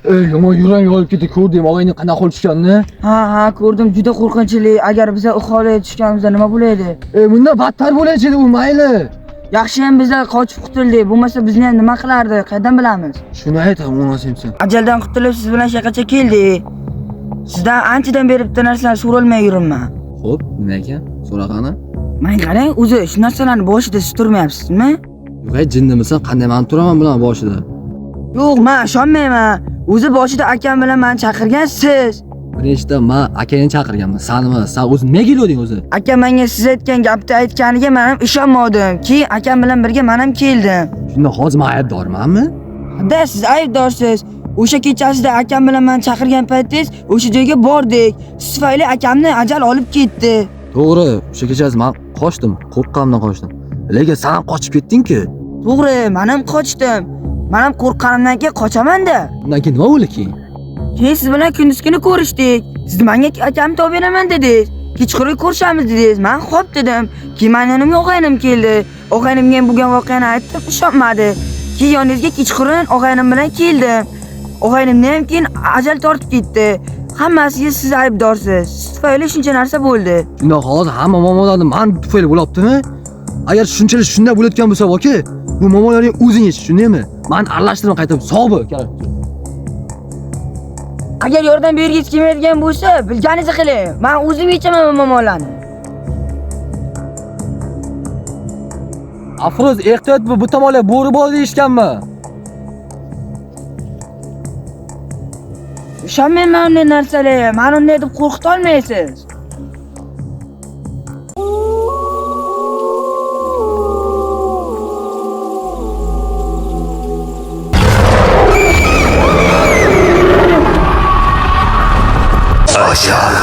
Ey, yomon yurang olib ketdi, ko'rdim og'ayni qanaqa qo'l tushganini. Ha, ha, ko'rdim, juda qo'rqinchli. Agar biza u holga tushganimizda nima bo'lardi? Ey, bundan battar bo'lachi u, mayli. Yaxshi ham bizlar qochib qutuldik. Bo'lmasa bizni ham nima qilardi? Qayerdan bilamiz? Shuni ayt, o'nasimsan. Ajaldan qutulib siz bilan shaqacha keldik. Sizdan anchadan beri bitta narsani so'rolmay yuribman. Xo'p, nima ekan? So'ra qani. Menga qarang, o'zi shu narsalarni boshida siz turmayapsizmi? Yo'q, ey, jinnimisan, qanday men turaman bular boshida? Yo'q, men ishonmayman. O'zi boshida akam bilan meni chaqirgan siz. Birinchidan men akangni chaqirganman, sani emas. Sen o'zi nima keluvding o'zi? Akam menga siz aytgan gapni aytganiga men ham ishonmadim. Keyin akam bilan birga men ham keldim. Shunda hozir men aybdormanmi? Da, siz aybdorsiz. O'sha kechasida akam bilan meni chaqirgan paytingiz o'sha joyga bordik. Siz tufayli akamni ajal olib ketdi. To'g'ri, o'sha kechasi men qochdim, qo'rqqanimdan qochdim. Lekin sen ham qochib ketding-ku. To'g'ri, men ham qochdim. Men ham qo'rqqanimdan keyin qochaman-da. Undan keyin nima bo'ldi keyin? Keyin siz bilan kunduz kuni ko'rishdik. Siz menga akamni topib beraman dedingiz. Kechqurun ko'rishamiz dedingiz. Men xo'p dedim. Keyin meni yonimga og'aynim keldi. Og'aynimga ham bo'lgan voqeani aytdim, ishonmadi. Keyin yoningizga kechqurun og'aynim bilan keldim. Og'aynimni ham keyin ajal tortib ketdi. Hammasiga siz aybdorsiz. Siz tufayli shuncha narsa bo'ldi. Shunda hozir hamma muammolarni men tufayli bo'lyaptimi? Agar shunchalik shunday bo'layotgan bo'lsa, aka, bu muammolarni o'zing yech, tushundingmi? Meni aralashtirma qaytib, sog' bo'l. Agar yordam bergingiz kelmaydigan bo'lsa, bilganingizni qiling. Men o'zim yechaman bu muammolarni. Afruz, ehtiyot bo'l, bu tomonga bo'ri bor deyishganmi? Ishonmayman unday narsalarga. Meni unday deb qo'rqita olmaysiz. Ajal.